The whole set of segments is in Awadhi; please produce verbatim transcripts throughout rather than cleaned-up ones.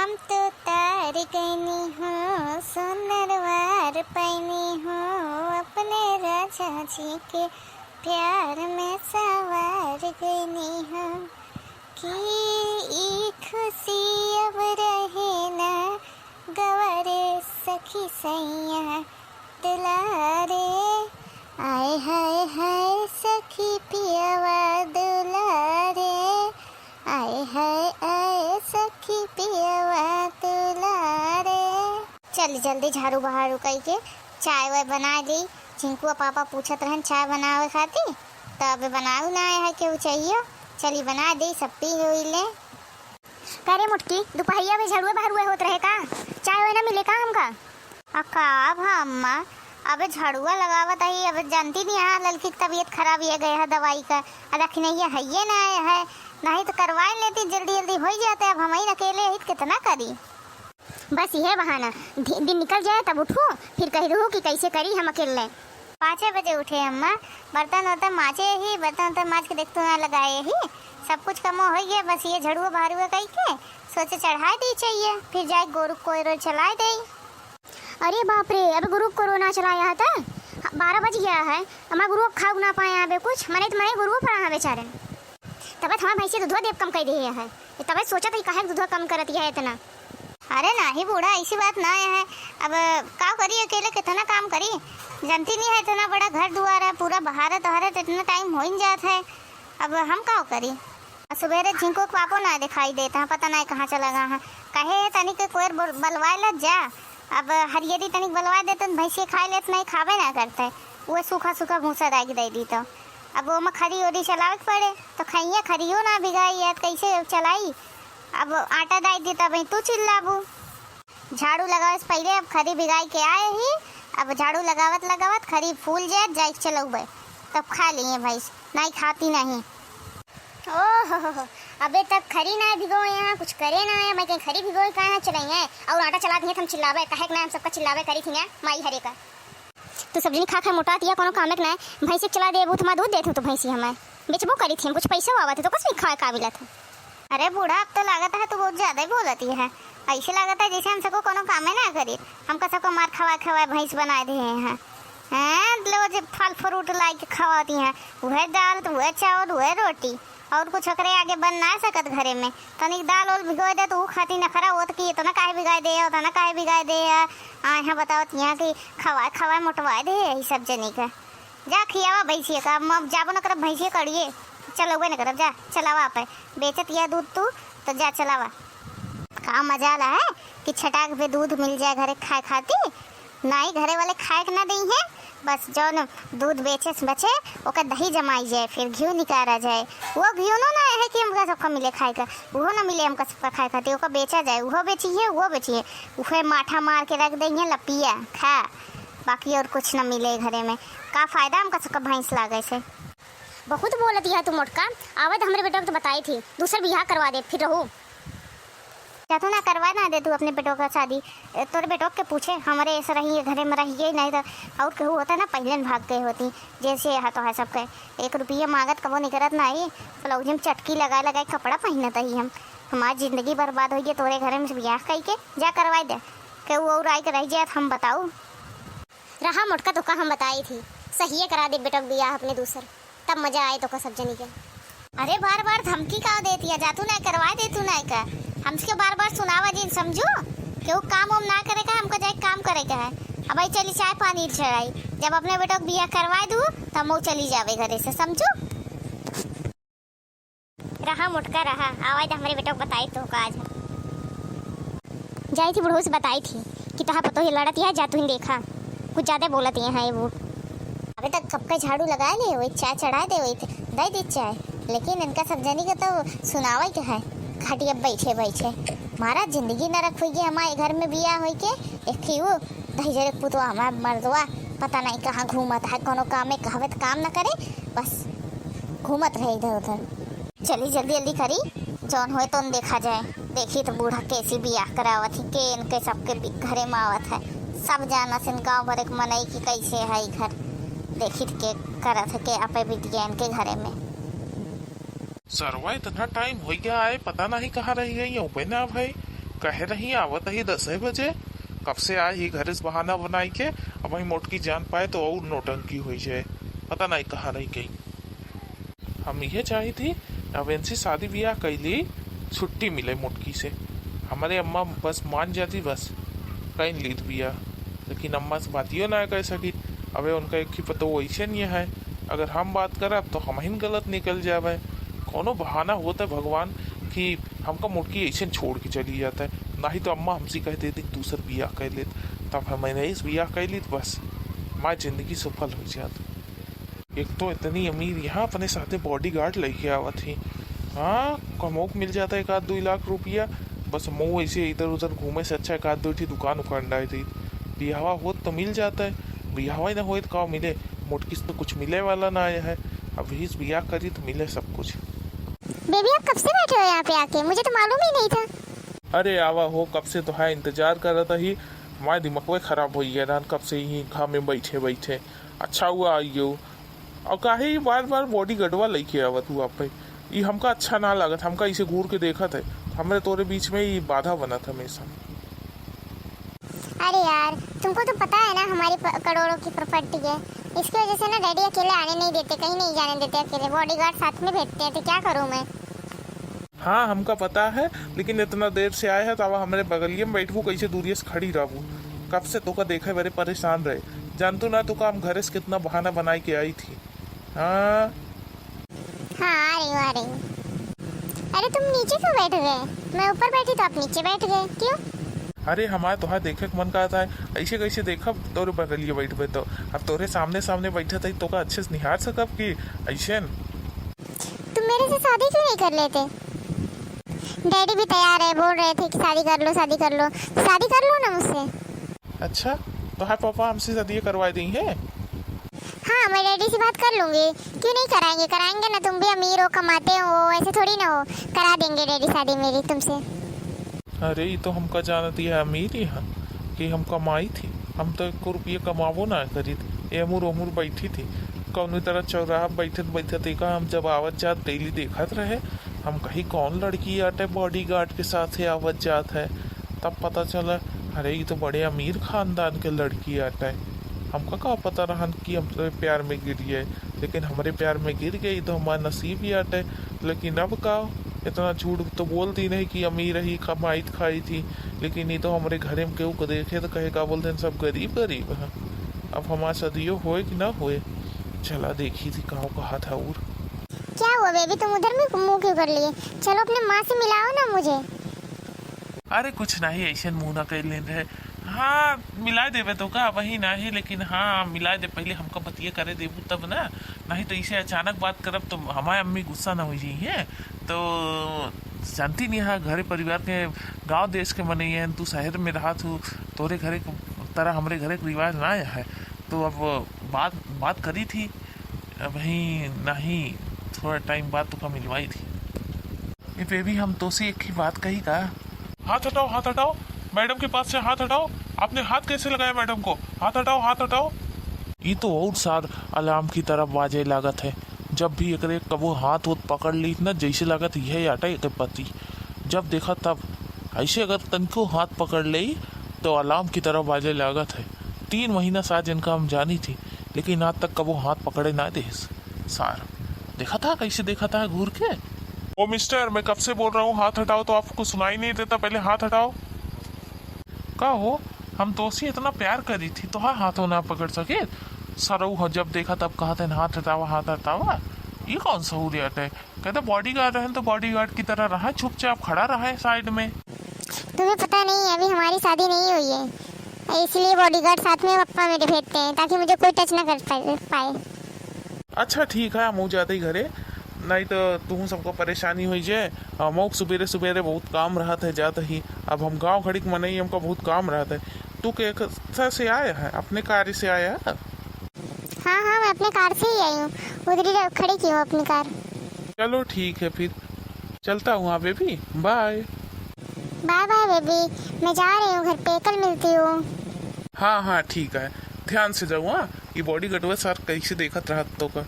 हम तो तार गइनी हो, सोनरवार पैनी हो, अपने राजा जी के प्यार में सवार गइनी हो। कि ई खुशी अब रहे ना गवा रे सखी सैया दुलारे। आए हाय हाय सखी पियवा दुलारे। आए हाय आए सखी पियवा दुलारे। चली जल्दी झाड़ू बहारू कइके चाय वाय बनाइ ली। झिंकुआ पापा पूछत रहन चाय बनावे खातिर, त अबे बनावे ना आए है केहू चाहिए। चली बनाइ दी, सब पी हुई ले। का रे मोटकी, दुपहरिया में झड़ुए बहरुए होत रहे का? चाय वाय ना मिले का हमका? आ का अब अम्मा, अबे झड़ुआ लगावत ही, अबे जानती नहीं यहाँ ललकी की तबीयत खराब ये गए है दवाई का, आ दखिनैया हइये ना आए है, नहीं तो करवाए लेती जल्दी जल्दी होइ जाते। अब हमही अकेले ही त कितना करी। बस इहे बहाना, दि-, दिन निकल जाए तब उठू, फिर कहि दू कि कैसे करी हम अकेले। पाँचे बजे उठे अम्मा, बर्तन वर्तन माजे ही, बर्तन वर्तन माज के देखतू ना लगाए ही, सब कुछ कमो होइ गया। बस ये झड़ुआ बहरुआ कइके सोचे चढ़ाए दी चाहिए, फिर जाए गोरू कोयरो चलाए दे। अरे बाप रे, अबे गोरू कोयरो ना चलाया है त बारह बज गया है, हमार गोरू अब खाउ ना पाए अबे कुछ, मने त मने गोरू पर बेचारे। तबे त हमार भैंसी दूधवा देब कम कइ दिहे है। तबे सोचत ही काहे दूधवा कम करत है इतना। अरे नाही बूढ़ा, ऐसी बात ना है। अब का करी, अकेले कितना काम करी, जानती नहीं है, इतना बड़ा घर दुआर है, पूरा बहारत हरत इतना टाइम हो ही जात है। अब हम का करी? आ सुबेरे झिंको के पापो ना दिखाई देता है, पता नहीं कहाँ चला गया है। कहे है तनिक कोयर बोल-, बलवाए लत जा। अब हरियरी तनिक बलवाए देते तो भैंसी खाए लेत, नहीं खाबे ना करते, वो सूखा सूखा भूसा दाग दे दी तो। अब ओमा खरी ओरी चलावे के पड़े, तो खइया खरियो ना बिगाई यार, कैसे चलाई? अब आटा दाई दी तब तू चिल्लाबू। झाड़ू लगावे से पहिले अब खरी बिगाई के आए ही, अब झाड़ू लगावत लगावत खरी फूल जाए, जाई के चलौबे, तब खा लिए भैंस, नहीं खाती नहीं। ओहो, अबे तक खरी ना भिगोए हैं, कुछ करे ना है, मैं कहीं खरी भिगोए कहाँ चले हैं, और आटा चला दिए तो हम चिल्लावे, कहे के ना हम सबका चिल्लावे करी थी ना, माई हरे का। तू सब जनी खा खा मोटात या कोनो कामे के ना, भैंसी के चला देबू तो हमार दूध देत हो तो भैंसी हमें बेचबो करी थी, हम कुछ पैसा आवत है तो कुछ नहीं खाए काबिल है। अरे बूढ़ा, अब तो लागत है तू बहुत ज्यादा ही बोलती है, ऐसे लागत है जैसे हम सबको कोनो कामे ना करी, हमका सबको मार खवाए खवाए भैंस बनाए दिए हैं। हैं, लो जे फल फ्रूट लाई के खवाती हैं, वह दाल तो वह चावल वह रोटी, और कुछ ओकरे आगे बन ना सकत घरे में। तनिक दाल ओल भिगोए दे तो ऊ खाती नखरा होत कि इतना काहे भिगाए दे, उतना काहे भिगाए दे। आ यहाँ बतावत यहाँ कि खवाए खवाए मोटवाए दे यही सब जनी का। जा खियावा भैंसिया का, अब जाबो न करब भैंसिया कड़िए, चलौबे न करब, जा चलावा आप, बेचत यह दूध तू, तो जा चलावा। का मजाल है कि छटाक पे दूध मिल जाए घरे खाए खाती, नाई घरे वाले खाए के ना देई है, बस जौन दूध बेचे से बचे, ओकर दही जमाई जाए, फिर घिउ निकारा जाए। वो घिउ नो ना है कि हमका सबका मिले खाए का, उहो ना मिले हमका सबका खाए खातिर, ओकर बेचा जाए, उहो बेची है, उहो बेची है, उहे माठा मार के रख देई है लपिया खा, बाकी और कुछ ना मिले घरे में। का फायदा हमका सबका भैंस लागे से? बहुत बोलत है तू मोटका, आवे त हमरे बेटा के तो बताई थी, दूसर बियाह करवा दे, फिर रहू। जा तू ना करवा ना दे तू अपने बेटो का शादी। ए, तोरे बेटो के पूछे, हमरे ऐसे रही है, घरे में रहिए नहीं तो और केहू होता ना, पहले न भाग गए होती। जैसे यहाँ तो है सबके, एक रुपया मांगत कबो निकरत नहीं, ब्लाउज में चटकी लगाए लगाए कपड़ा पहनत ही हम। हमारी जिंदगी बर्बाद हो गई तोरे घरे में से बियाह कई के। जा करवाई दे, केहू और आई के रह जाए तो हम बताऊ। रहा मोटका, तो का हम बताई थी, सहिए करा दे बेटो के बियाह अपने दूसर। तब मजा आए तो का सब जनी के। अरे बार बार धमकी का देती है, जा तू ना करवाए दे तू ना का। हमसे बार बार सुनावा जिन, समझू? केहू काम वाम ना करे का, हमको जाए काम करे का है। अब भाई चली चाय पानी चढ़ाई, जब अपने बेटो के बियाह करवाए दू तब मऊ चली जावे घरे से, समझू? रहा मोटका रहा, आवाज हमरे बेटो को बताई तो का आज। जाई थी बुढ़ऊ से बताई थी कि तोहार पतोह लड़त है, जा तू ही देखा, कुछ ज्यादा बोलत है ये वो। अबे तक कब का झाड़ू लगा ले, वही चाय चढ़ा दे, वही दे दे चाय, लेकिन इनका सब जनी के तो सुनावे के है, खटिया बैठे बैठे मारा जिंदगी नरक हुई गई हमारे घर में बियाह होई के। एक ही वो दहिजरे पुतवा हमार मर्दवा पता नहीं कहाँ घूमत है, कोनो काम में कहवे तो काम न करे, बस घूमत रहे इधर उधर। चली जल्दी जल्दी करी, जौन होए तौन देखा जाए। देखी तो बूढ़ा कैसी बियाह करावत ही, के इनके सबके बि-, घरे में आवत है। सब जाना सिन गाँव भर एक मनई की कैसे है ई घर। देखी तो के करत है, के आपे बिटिया इनके घरे में। सरवा इतना टाइम हो गया आए, पता नहीं कहाँ रह गई, ऊपे ना भाई। कहे रही आवत ही दसे बजे, कब से आए ही घरे से बहाना बनाई के। अब वही मोटकी जान पाए तो और नौटंकी होई जाए, पता नहीं कहाँ रही गई। हम इहे चाही थी, अब इनसे शादी ब्याह कैली, छुट्टी मिले मोटकी से। हमारे अम्मा बस मान जाती, बस कहीं लीत ब्याह, लेकिन अम्मा से बातियों ना कर सकी। अबे उनका एक ही पतो वैसे नहीं है, अगर हम बात करब तो हम ही गलत निकल जावे। कोनो बहाना होता है भगवान कि हमका मोटकी ऐसे छोड़ के चली जाता है, नहीं तो अम्मा हमसे कह देती दूसर ब्याह कर लेत, तब हम इस ब्याह कर ली तो बस हमारी जिंदगी सफल हो जाती। एक तो इतनी अमीर यहाँ अपने साथे बॉडीगार्ड लेके आवत ही। हाँ, कमौक मिल जाता है एक आध दुई लाख रुपया, बस मऊ ऐसे इधर उधर घूमे से अच्छा एक आध दुई ठी दुकान उकान डाल दी। बियाहवा होत तो मिल जाता है, बियाहवा ही ना होए तो का मिले? मोटकिस तो कुछ मिले वाला ना आया है, अब इस बियाह करी तो मिले सब कुछ। बेबी, आप कब से बैठे हो यहाँ पे आके? मुझे तो मालूम ही नहीं था। अरे आवा हो, कब से तो है इंतजार करत ही, हमारे दिमाग खराब हो गया रहन कब से ही घाम में बैठे बैठे। अच्छा हुआ आई हो। और काहे ये बार बार बॉडीगार्डवा लेके आवत हुआ आप पे? ये हमका अच्छा ना लागत, हमका इसे घूर के देखत है, हमरे तोरे बीच में ये बाधा बनत हमेशा। अरे यार, तुमको तो पता है ना हमारी प-, करोड़ों की प्रॉपर्टी है, इसकी वजह से ना डैडी अकेले आने नहीं देते, कहीं नहीं जाने देते अकेले, बॉडीगार्ड साथ में भेजते हैं, तो क्या करूँ मैं? हाँ, हमका पता है, लेकिन इतना देर से आए है, तो अब हमरे बगलिए में बैठबू, कैसे दूरिये से खड़ी रहबू? कब से तोका देखे बरे परेशान रहे, जानतू ना तोका हम घरे से कितना बहाना बनाए के आई थी। हाँ। हाँ, आ रही हूँ, आ रही हूँ। अरे, तुम नीचे क्यों बैठ गए? मैं ऊपर बैठी तो आप नीचे बैठ गए, क्यों? अरे, हमारे तोहार देखे के मन करत है, ऐसे कैसे देखब तोरे बगलिए बैठबे तो? अब तोरे सामने सामने बैठत है, तोका अच्छे से निहार सकब कि ऐसे न? तुम मेरे से शादी क्यों नहीं कर लेते? डैडी भी तैयार है, बोल रहे थे कि शादी कर लो, शादी कर लो, तो शादी कर लो ना मुझसे। अच्छा, तोहार पापा हमसे शादी करवा दी है? हाँ, मैं डैडी से बात कर लूंगी। क्यों नहीं कराएंगे, कराएंगे ना, तुम भी अमीर हो, कमाते हो, ऐसे थोड़ी ना हो, करा देंगे डैडी शादी मेरी तुमसे। अरे, ये तो हमका जानती है अमीर ही है कि हम कमाई थी, हम तो एक रुपये कमाबो ना करी थी, एमुर ओमुर बैठी थी, कौनो तरह चौराहा बैठत बैठत एका हम जब आवत जात डेली देखत रहे, हम कही कौन लड़की आटे बॉडीगार्ड के साथ है आवत जात है। तब पता चला, अरे, ये तो बड़े अमीर खानदान के लड़की आटे। हमका का पता रहन कि हम तो प्यार में गिर गए, लेकिन हमरे प्यार में गिर गई तो हमार नसीब ही आटे। लेकिन अब का, इतना झूठ तो बोल दी नहीं कि अमीर ही कमाई खाई थी, लेकिन ये तो हमरे घरे में केहू को देखे तो कहे, "का बोलते हैं, सब गरीब गरीब हैं।" अब हमार सदियों होए कि ना होए, चला देखी थी कहाँ कहा था और। क्या हुआ बेबी, तुम उधर में मुंह क्यों कर लिए? चलो अपने माँ से मिलाओ ना मुझे। अरे कुछ नहीं, ऐसे मुंह ना कर लेन रहे। हाँ, मिला देबे तो का, वही नहीं, लेकिन हाँ, मिला दे, पहले हमका बतिया करे देबू तब ना, नहीं तो इसे अचानक बात करब तो हमारे अम्मी गुस्सा ना हो जाई है। तो जानती नहीं है, घरे परिवार के, गांव देश के मनई हैं, तू शहर में रहा तू, तोरे घरे के तरह हमरे घरे के रिवाज ना है। तो अब बात, बात करी थी, अबही नहीं, थोड़ा टाइम बाद तोका मिलवाई थी। ए बेबी, हम तोसे एक ही बात कही का? हाथ हटाओ, हाथ हटाओ, मैडम के पास से हाथ हटाओ। आपने हाथ कैसे लगाया मैडम को? हाथ हटाओ, हाथ हटाओ। ई तो और सार अलार्म की तरह बाजे लागत है। जब भी एकरे कबो हाथ होत पकड़ ली ना, जैसे लागत यह आटा एक पति। जब देखा तब ऐसे अगर तनको हाथ पकड़ ले तो अलार्म की तरह बाजे लागत है। तीन महीना साथ जिनका हम जानी थी, लेकिन आज तक कबो हाथ पकड़े ना देस। सार, देखा था कैसे देखा था घूर के। ओ मिस्टर, मैं कब से बोल रहा हूँ हाथ हटाओ, तो आपको सुनाई नहीं देता? पहले हाथ हटाओ। का हो, हम तोसे इतना प्यार करी थी, तोहार हाथों ना पकड़ सके? सरऊ हो, जब देखा तब कहा थे, "हाथ हटावा, हाथ हटावा।" ये कौन सहूलियत है? कहते बॉडीगार्ड रहें तो बॉडीगार्ड की तरह रहा, चुपचाप खड़ा रहा है साइड में। तुम्हें पता नहीं है, अभी हमारी शादी नहीं हुई है, इसलिए बॉडीगार्ड साथ में पप्पा मेरे भेजते हैं, ताकि मुझे कोई टच ना कर पाए, पाए। अच्छा ठीक है, हम जाते ही घरे, नहीं तो तुम सबको परेशानी हुई जे। हमको सुबेरे सुबेरे बहुत काम रहत है, जात ही। अब हम गांव घड़ी के मनई, हमका बहुत काम रहत है। तू के से आया है? अपने कार से आया है? हाँ, हाँ, मैं अपने कार से ही आई हूँ, उधर ही खड़ी की हूँ अपनी कार। चलो ठीक है फिर, चलता हूँ हाँ baby, bye. Bye bye baby, मैं जा रही हूँ घर पे, कल मिलती हूँ। हाँ हाँ ठीक है, ध्यान से जाऊ हाँ। ये बॉडीगार्डवा सार कैसे देखत रहत तोका।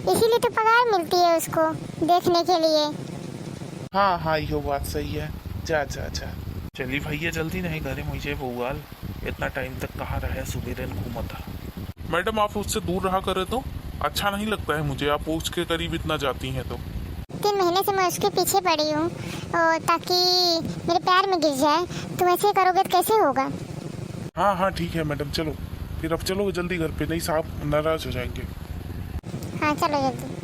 इसीलिए तो पगार मिलती है उसको, देखने के लिए। हाँ हाँ, यो बात सही है। जा, जा, जा। चली भैया, जल्दी नहीं घरे मुझे बउआल, इतना टाइम तक कहाँ रहे, सुबेरे न घूमत हा। मैडम, आप उससे दूर रहा करें तो, अच्छा नहीं लगता है मुझे, आप उसके करीब इतना जाती हैं तो। तीन महीने से मैं उसके पीछे पड़ी हूँ, ओ, ताकि मेरे पैर में गिर जाए। तुम ऐसे करोगे तो कैसे होगा? हाँ, हाँ, ठीक है मैडम, चलो फिर, अब चलो जल्दी घर पे, नहीं साहब नाराज हो जाएंगे। हाँ, चलो जल्दी।